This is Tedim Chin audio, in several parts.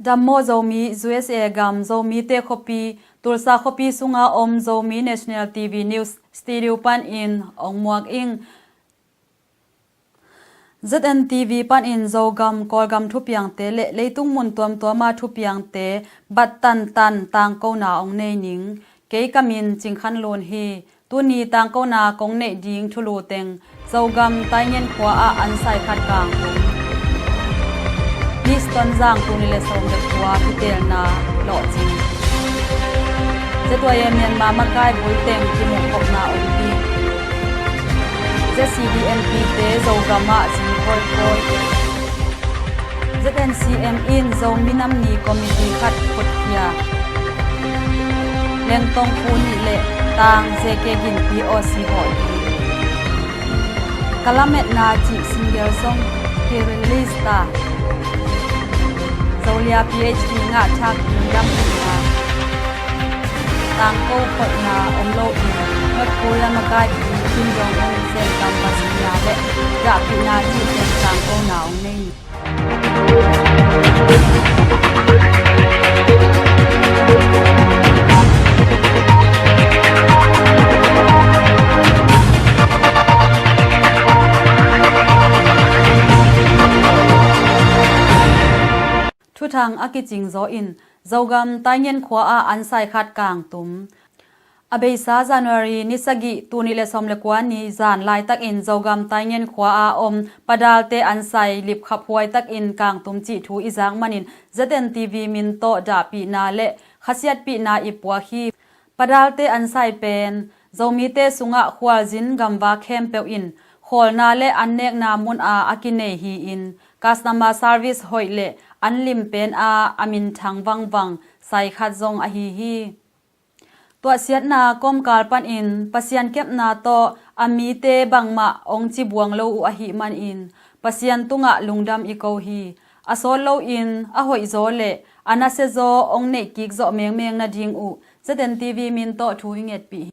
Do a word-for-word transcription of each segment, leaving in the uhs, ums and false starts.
Tammawh Zomi, U S A gam, Zomite khuapi, Tulsa khuapi sunga om Zomi National T V News Studio panin ong muak ing. Z N T V panin Zogam, Kawlgam thupiangte le leitung mun tuamtuama thupiangte bat tantan tangkona ong nei ning. Kei ka min Cing Khan Lun hi. Tuni tangkona kong neih ding thulu teng Zogam Taingen khua ah an sai khat kang tum, Miss Tonzang tul nih le sawm le kua kitelna lawhcing. Z Y A Myanmar makai bul teng kimuhkhopna om ding. Z C D M P te Zogam ah zing kawikawi. Z N C M in Zomi Nam Ni Committee khat khutkhia. Lengtong Pu Nih le Tang J K Ginpi O C hawh ding. Ka lametna cih single song ki-release ta. Zolia P H D ngah thak lungdam hihna. Tangko khotna om loin North Korea makaipi Kim Jong Un Zen kam pasinna le gahpihna cih teng tangkona ong nei. Thuthang a kicing zaw in Zogam Taingen khua ah an sai khat kang tum. A beisa January ni sagih tul nih le sawm le kua ni zan laitakin Zogam Taingen khua a om padalte an sai lipkhaphuai takin kangtum cih thu i zak manin Z N T V min tawh dahpihna le khasiatpihna i puak hi. Padalte an sai pen Zomite sungah khualzin gamvak khempeuh in khawlna le an nekna mun a a kinei hi-in customer service hoih le an lim pen a a minthang vangvang sai khat zong ahi hi. Tuahsiatna kawmkal panin Pasian kepna tawh a mite bangmah ong cibuang lo uh ahih manin Pasian tungah lungdam i ko hi. A sawt loin a hoihzaw le a nasiazaw ong neihkik zawh mengmeng nading uh Z N T V min tawh thu i ngetpih hi.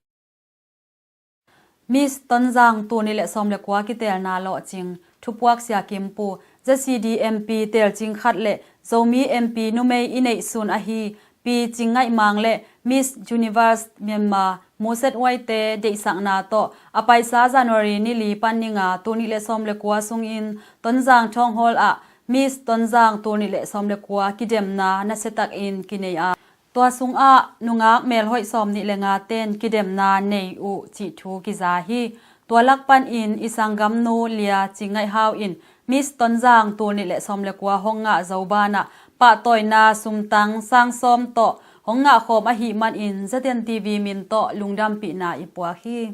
Miss Tonzang tul nih le sawm le kua kitelna lawhcing. Thupuak Sia Kim Pu, Z C D M P telcing khat le Zomi M P numei i neihsun ahi Pi Cing Ngaih Mang le Miss Universe Myanmar Mu Set Wai te deihsakna tawh a paisa January ni li pan ni nga tul nih le sawm le kua sungin Tonzang Thawng Hall ah Miss Tonzang tul nih le sawm le kua kidemna nasiatakin kinei a, tua sungah nungak melhoih sawm nih le nga ten kidemna nei uh cih thu kiza hi. Tua lak panin i sanggamnu Lia Cing Ngaih Hau in Miss Tonzang tul nih le sawm le kua hong ngah zo banah pahtawina sumtang sang sawm tawh hong ngah khawm ahih manin Z N T V min tawh lungdampihna i puak hi.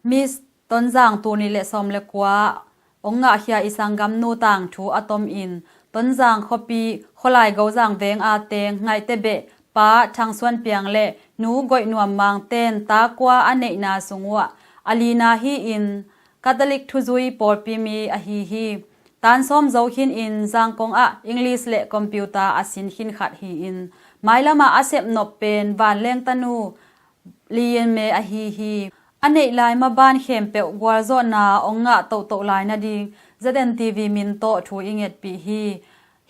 Miss Tonzang tul nih le sawm le kua hong ngahkhia i sanggamnu tangthu a tomin Tonzang khuapi Khualai Gozang veng a teng Ngaihte Beh Pa Thang Suan Piang le Nu Goih Nuam Mang ten ta kua a neihna sung uh ah a lina hi-in Catholic thuzui pawlpi mi ahi hi. Tan sawm zo khinin Zangkong ah English le computer a sin khin khat hi-in mailamah a sepnop pen vanleng tanu Lian Me ahi hi. A neih lai maban khempeuh gualzawhna ong ngah tohtoh lai nading Z N T V min tawh thu i ngetpih hi.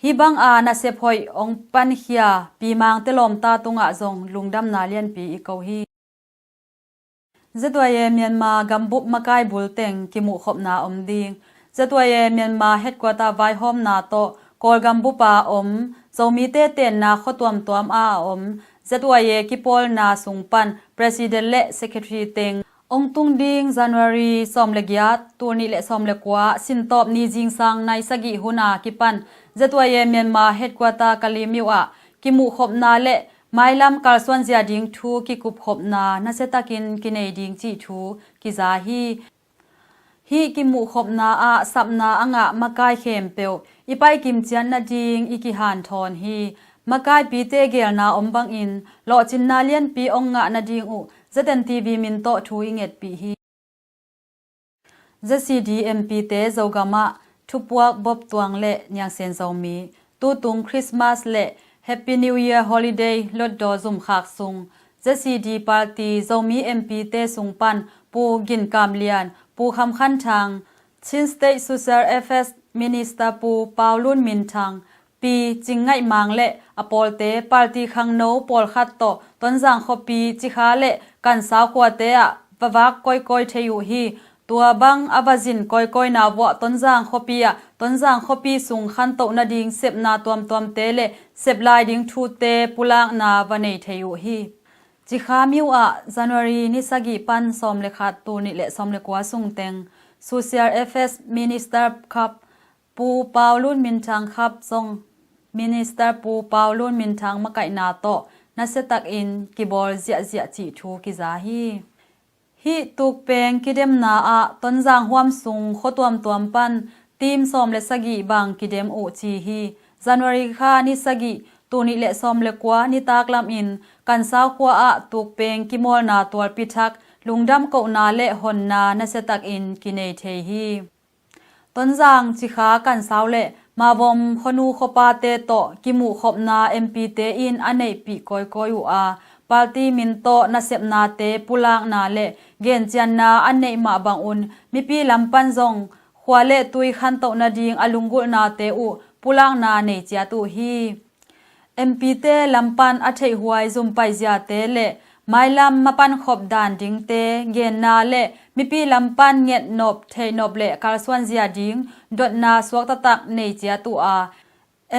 Hih banga nasep hoih ong pankhia Pi Mangte Lawmta tungah zong lungdamna lianpi i ko hi. Z Y A Myanmar gambup makai bulteng kimuhkhopna om ding. Z Y A Myanmar headquarter vaihawmna tawh Kawlgam bupa om Zomite tenna khua tuamtuam a om Z Y A kipawlna sung pan President le Secretary teng ong tung ding January sawm le giat tul nih le sawm le kua sintawp ni zingsang nai sagih hun a kipan Z Y A Myanmar headquarter Kalaymyo ah kimuhkhopna le mailam kalsuan zia ding thu kikupkhopna nasiatakin kinei ding cih thu kiza hi. Hih kimuhkhopna ah sapna a ngah makai khempeuh i paikim ciat nading i kihanthawn hi. Makaipite geelna om bangin lawhcinna lianpi ong ngah nading uh Z N T V min tawh thu i ngetpih hi. Z C D M P te Zogam ah thupuak Bob Tuang le Niang Sen Zomi tutung Christmas le Happy New Year holiday lotdaw zumkhak sung Z C D party Zomi M P te sung pan Pu Gin Kam Lian, Pu Kham Khan Thang, Chin State Social Affairs Minister Pu Pau Lun Min Thang, Pi Cing Ngaih Mang le a pawlte party khangno pawlkhat tawh Tonzang khuapi Cikha le Kansau khuate ah va vak kawikawi thei uh hi. Tua bang a va zin kawikawina vuah Tonzang khuapi ah Tonzang khuapi sung khantoh nading sepna tuamtuamte le sep lai ding thute pulakna va nei thei uh hi. Cikha Myo ah January ni sagih pan sawm le khat, tul nih le sawm le kua sungteng Social Affairs Minister khap Pu Pau Lun Min Thang khap zong Minister Pu Pau Lun Min Thang makaihna tawh nasiatakin kibawl ziahziah cih thu kiza hi. Hih tukpeng kidemna ah Tonzang huam sung khua tuamtuam pan team sawm le sagih bang kidem uh ci hi. January kha ni sagih, tul nih le sawm le kua nitak lamin Kansau khua ah tukpeng kimawlna tualpi thak lungdam kohna le honna nasiatakin kinei thei hi. Tonzang, Cikha, Kansau le Mavom khuanu khuapate tawh kimuhkhopna M P te in a neihpih kawikawi uh a, party min tawh nasepnate pulakna le gencianna a neih mah bangun mipi lam pan zong khua le tui khantoh nading a lunggulhnate uh pulakna nei ciat uh hi. M P te lam pan a theihhuai zumpaiziate le mailam mapankhop dan dingte genna le mipi lam pan ngetnop, theihnop le kalsuanzia ding dotna suaktaktak nei ciat uh a,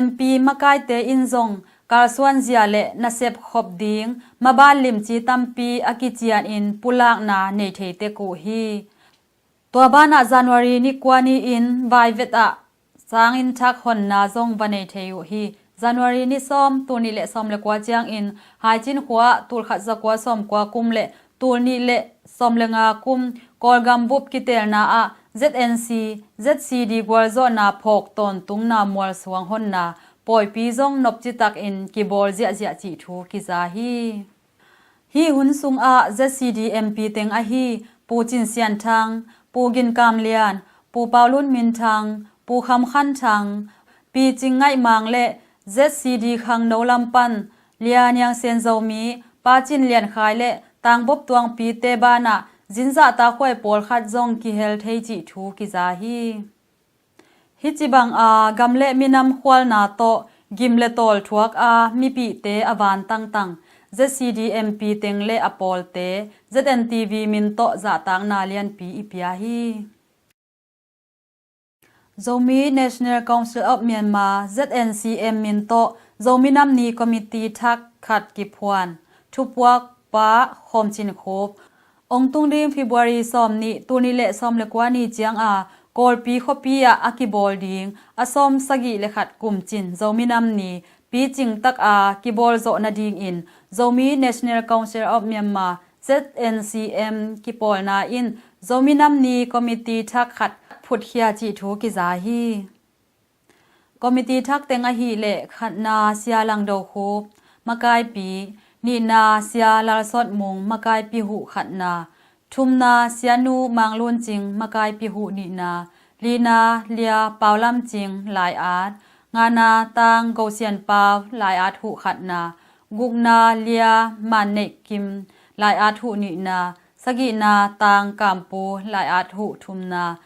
M P makaite in zong kalsuanzia le nasep khop ding maban limci tampi a kicianin pulakna nei thei tek uh hi. Tua banah January ni kua ni-in Vaivet ah sanginn thak honna zong va nei thei uh hi. January ni sawm, tul nih le sawm le kua ciangin Haicin khua ah tul khat za kua sawm kua kum le tul nih le sawm le nga kum Kawlgam bup kitelna ah Z N C, Z C D gualzawhna phawk tawntungna mualsuang honna pawipi zong nopcitakin kibawl ziahziah cih thu kiza hi. Hih hun sungah Z C D M P teng ahi Pu Cin Sian Thang, Pu Gin Kam Lian, Pu Pau Lun Min Thang, Pu Kham Khan Thang, Pi Cing Ngaih Mang le Z C D khangno lam pan Lia Niang Sen Zomi, Pa Cin Lian Khai le Tang Bop Tuang Pi te banah zin zahtakhuai pawlkhat zong kihel thei cih thu kiza hi. Hih ci banga gam le minam khualna tawh gim le tawl thuak a mipihte a van tangtang Z C D M P teng le a pawlte Z N T V min tawh zahtakna lianpi i pia hi. Zomi National Council of Myanmar, Z N C M min tawh Zomi Nam Ni Committee thak khat kiphuan. Thupuak Pa Khawm Cin Khup. Ong tung ding February sawm nih, tul nih le sawm le kua ni cianga Kawlpi khuapi ah a kibawl ding a sawm sagih le khat kumcin Zomi Nam Ni picing taka kibawl zawh nadingin Zomi National Council of Myanmar, Z N C M kipawlna in Zomi Nam Ni Committee thak khat phutkhia cih thu kiza hi. Committee thak teng ahih leh khatna Sia Lang Do Khup, makaipi, nihna Sia Lal Sawt Mung, makaipi huh khatna, thumna Sia Nu Mang Lun Cing, makaipi huh nihna, lina Lia Pau Lam Cing, lai-at, ngana Tang Go Sian Pau, lai-at huh khatna, gukna Lia Man Neih Kim, lai-at huh nihna, sagihna Tang Kam Pu, lai-at huh thumna,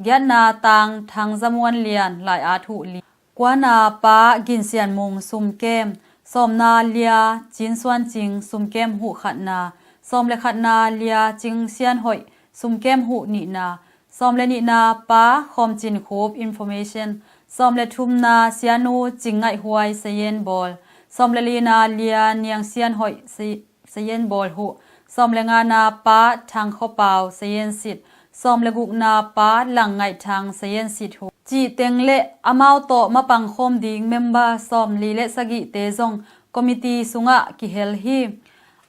giatna Tang Thang Za Muan Lian, lai-at huh li. Kuana Pa Gin Sian Mung, sumkem. Sawmna Lia Cin Suan Cing, sumkem huh khatna. Sawm le khatna Lia Cing Sian Hoih, sumkem huh nihna. Sawm le nihna Pa Khawm Cin Khup, information. Sawm le thumna Sia Nu Cing Ngaih Huai, sayen bawl. Sawm le lina Lia Niang Sian Hoih, sa- sayen bawl huh. Sawm le ngana Pa Thang Khaw Pau, sayen sit. Sawm le gukna Pa Lang Ngaih Thang, sayen sit huh. Cih teng le amau tawh mapang khawm ding member sawm li le sagihte zong committee sungah kihel hi.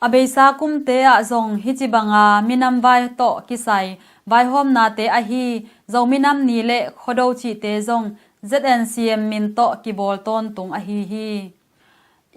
A beisa kumte ah zong hih ci banga minam vai tawh kisai vaihawmnate ahi Zomi Nam Ni le Khuado cihte zong Z N C M min tawh kibawl tawntung ahi hi.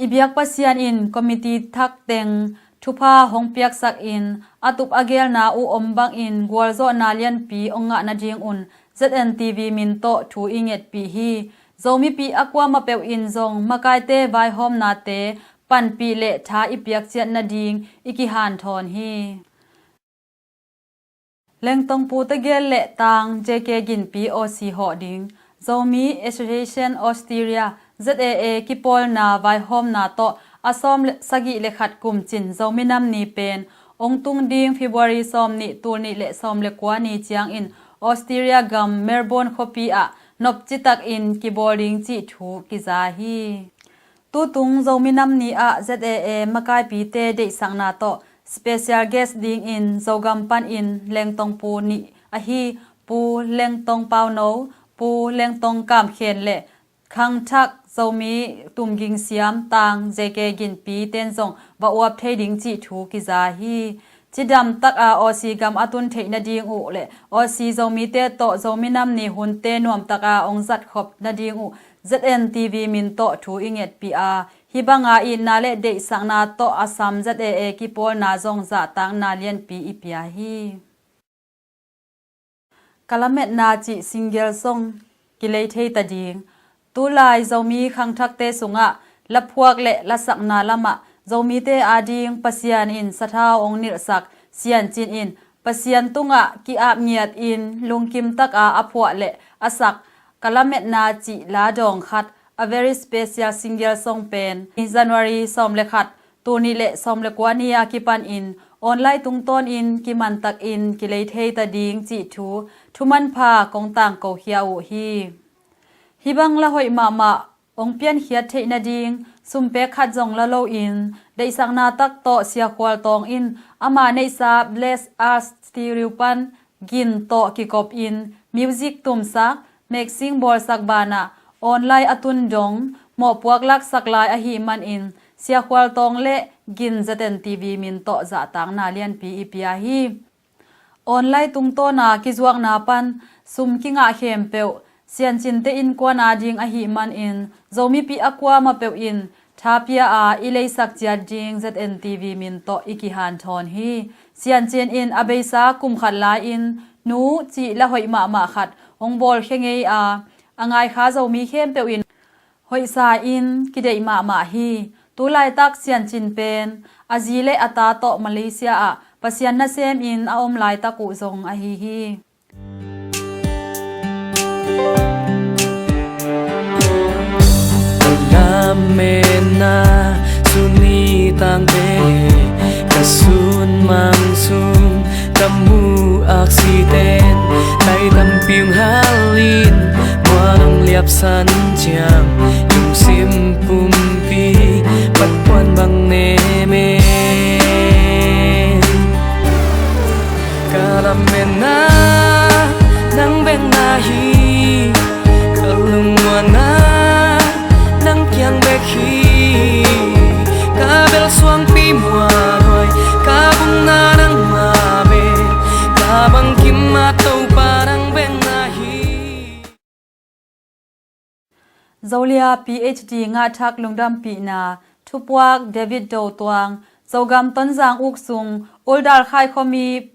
I biak Pasian in committee thak teng thupha hong piaksakin a tup a gelna uh om bangin gualzawhna lianpi hong ngah nadingun Z N T V min tawh thu i ngetpih hi. Zomipih a kuamah peuh in zong makaite vaihawmnate panpih le tha i piak ciat nading i kihanthawn hi. Lengtong Pu Tegel le Tang J K Ginpi O C hawh ding. Zomi Association Australia, Z A A kipawlna vaihawmna tawh a sawm le sagih le khat kum cin Zomi Nam Ni pen hong tung ding February sawm nih, tul nih le sawm le kua ni ciangin Australia gam Melbourne khuapi ah nopci takin kibawl ding cih thu kiza hi. Tutung Zomi Nam Ni ah Z A A makaipite deihsakna tawh special guest dingin Zogam panin Lengtong Pu nih ahi Pu Lengtong Pau No, Pu Lengtong Kam Khen le khangthak Zomi Tum Ging Siam Tang, J K Gin Pi ten zong va uap thei ding cih thu kiza hi. Cidam taka Aussie gam a tun theih nading uh le Aussie Zomite tawh Zomi Nam Ni hunte nuamtaka hong zatkhop nading uh Z N T V min tawh thu i ngetpih a, hih banga itna le deihsakna tawh a sam Z A A kipawlna zong zahtakna lianpi i pia hi. Ka lametna cih single song kilei thei ta ding. Tulai Zomi khangthakte sungah laphuak le lasakna lamah Zomite ading Pasian in sathau hong nilhsak Siancin in Pasian tungah ki-ap ngiat in lungkim taka a phuah le a sak Ka lametna cih la dawng khat, a very special single song pen January sawm le khat, tul nih le sawm le kua ni a kipanin online tungtawnin kimantakin kilei thei ta ding cih thu thumanpha kong tangkokhia uh hi. Hih bang la hoih mahmah hong piankhiat theih nading sumpek khat zong la loin deihsakna tak tawh Sia Khual Tawng in ama neihsa Bless Art Studio pan gin tawh kikopin music tumsak, mixing bawlsak banah online a tun dong mawhpuak laksak lai ahih manin Sia Khual Tawng le gin Z N T V min tawh zahtakna lianpi i pia hi. Online tungtawna kizuakna pan sum kingah khempeuh Siancinte innkuan ading ahih manin Zomipih a kuamah peuh in thapia a i leisak ciat ding Z N T V min tawh i kihanthawn hi. Siancin in a beisa kum khat lai-in nu cih la hoih mahmah khat hong bawlkhia ngei a, a ngaikha Zomi khempeuh in hoihsa in kideih mahmah hi. Tulaitak Siancin pen a zi le a ta tawh Malaysia ah Pasian nasemin a om laitak uh zong ahi hi. Ka lametna suni tangte ka sun mang sung ka mu aksiten tai tampi ung halin muanung liapsan ciang yung simpumpi patpuan bang neme. Ka lametna nang bek na hi, ka lungmuanna nang kiang bek hi. Ka belsuangpi muanhuai, ka bungna nangmah bek, ka bangkim a Topa nang bek na hi. Zolia P H D ngahthak lungdampihna, thupuak David Do Tuang, Zogam Tonzang uk sung Uldal Khai khuami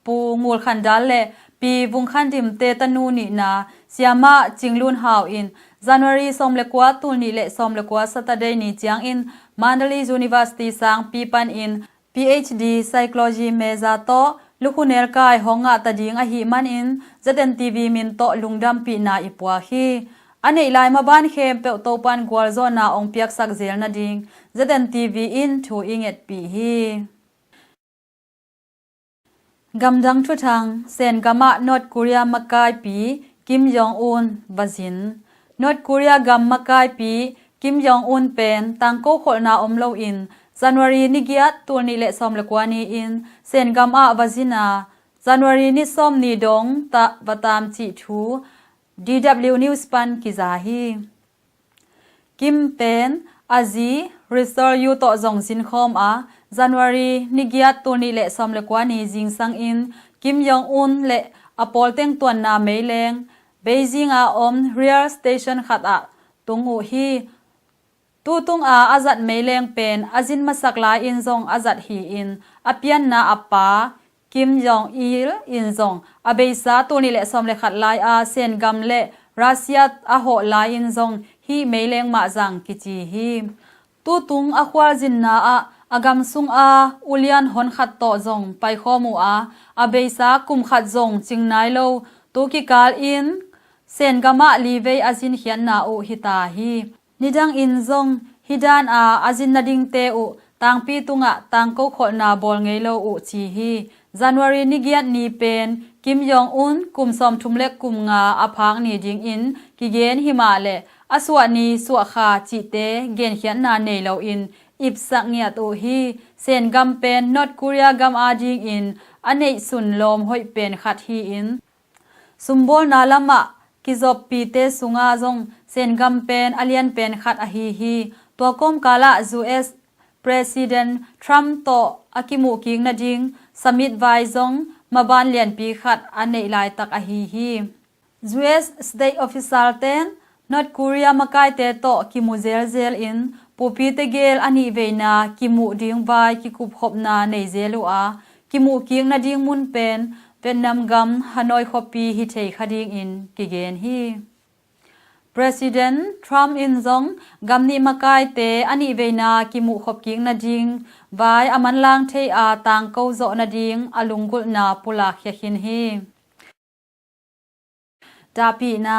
Pu Ngul Khan Dal le Pi Vung Khan Dim te tanu nihna, Siamah Cing Lun Hau in January sawm le kua, tul nih le sawm le kua Saturday ni ciangin Mandalay University sangpi panin P H D Psychology major tawh lukhu nelkai hong ngah ta ding ahih manin Z N T V min tawh lungdampihna i puak hi. A neih lai maban khempeuh Topan gualzawhna hong piaksak zel nading Z N T V in thu i ngetpih hi. Gamdang thuthang, Sen gamah North Korea makaipi Kim Jong Un va zin. North Korea gam makaipi Kim Jong Un pen tangko kholhna om loin January ni giat, tul nih le sawm le kua ni-in Sen gam ah va zin a, January ni sawm ni dong tah va tam cih thu D W News pan kiza hi. Kim pen a zi Ri Sol Yu tawh zong zinkhawm a, January ni giat, tul nih le sawm le kua ni zingsangin Kim Jong Un le a pawlteng tuanna meileng Beijing a om rail station khat ah tung uh hi. Tutung a a zat meileng pen a zin masak lai-in zong a zat hi-in, a pianna a pa Kim Jong Il in zong a beisa tul nih le sawm le khat lai a Sen gam le Russia a hawh lai-in zong hih meileng mah zang kici hi. Tutung a khualzinna ah a gam sung a ulian honkhat tawh zong paikhawm uh a, a beisa kum khat zong cing nai lo tu kikal in Sen gam ah livei a zinkhiatna uh hita hi. Nidangin zong hih dana a zin nadingte uh tangpi tungah tangko kholhna bawl ngei lo uh ci hi. January ni giat ni pen Kim Jong Un kum sawmthum le kum nga a phak ni dingin kigen hi mah leh a suah ni suah kha cihte genkhiatna nei loin ipsak ngiat uh hi. Sen gam pen North Korea gam adingin a neihsun lawm hoih pen khat hi-in sumbawlna lamah kizoppite sungah zong Sen gam pen a lian pen khat ahi hi. Tua kawmkalah U S President Trump tawh a kimuhkik nading summit vai zong maban lianpi khat a neih laitak ahi hi. U S state official ten North Korea makaite tawh kimu zelzel in pupite gel a nihveina kimuh ding vai kikupkhopna nei zel uh a, kimuhkik nading mun pen Vietnam gam Hanoi khuapi hi thei kha dingin kigen hi. President Trump in zong gam nih makaite a nihveina kimuhkhop kik nading vai a manlang thei a tangko zawh nading a lunggulhna pulak khia khin hi. Dahpihna,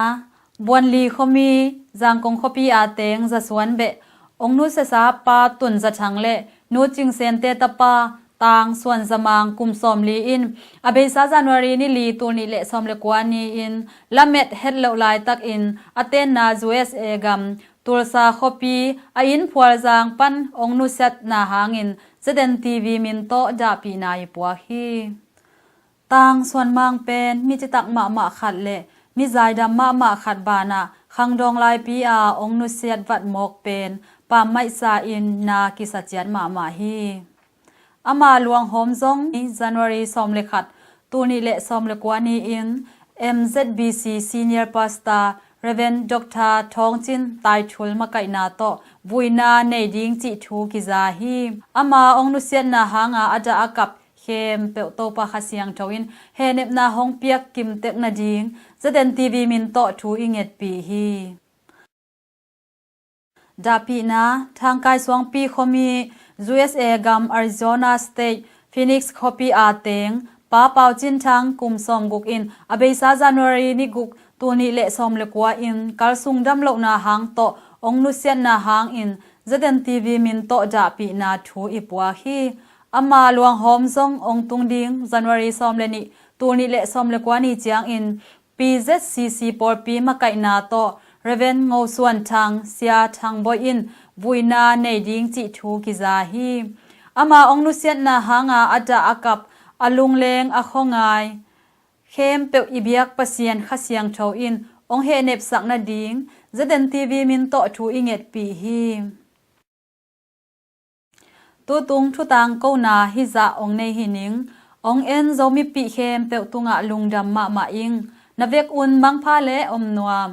Buanli khuami Zangkong khuapi a teng zasuan beh ong nusiasa pa Tun Za Thang le Nu Cing Sente tapa Tang Suan Za Mang kum sawmli in a beisa January ni li tul nih le sawm le kua ni-in lamet het loh laitakin a tenna U S A gam Tulsa khuapi a inn phualzang pan ong nusiatna hangin Z N T V min tawh dahpihna i puak hi. Tang Suan Mang pen mi citak mahmah khat le mi zaidam mahmah khat banah khangdawng laipi a ong nusiat vatmawk pen pammaihsa in na kisa ciat mahmah hi. Ama luanghawm zong January sawm le khat, tul nih le sawm le kua ni-in M Z B C Senior Pastor Reverend Doctor Thawng Cin Taithul makaihna tawh vuina nei ding cih thu kiza hi. Ama ong nusiatna hanga a dah a kap khempeuh Topa Kha Siangtho in hehnepna hong piak kimtek nading Z N T V min tawh thu i ngetpih hi. Dahpihna, Thangkai Suangpi khuami U S A gam Arizona State Phoenix khuapi a teng Pa Pau Cin Thang kum sawmguk in a beisa January ni guk tul nih le sawm le kua in kalsung damlohna hang tawh ong nusiatna hangin Z N T V min tawh dahpihna thu i puak hi. Ama luanghawm zong ong tung ding January sawm le nih tul nih le sawm le kua ni ciangin P Z C C pawlpi makaihna tawh Reverend Ngo Suan Thang, Sia Thang Bawi in vuina nei ding cih thu kiza hi. Ama ong nusiatna hanga a dah a kap, a lungleng a khuangai khempeuh i biak Pasian Kha Siangtho in ong hehnepsak nading Z N T V min tawh thu i ngetpih hi. Tutung thutang kona hizah ong nei hi ning. Ong en Zomipih khempeuh tungah lungdam mahmah ing. Na vek un mangpha le om nuam.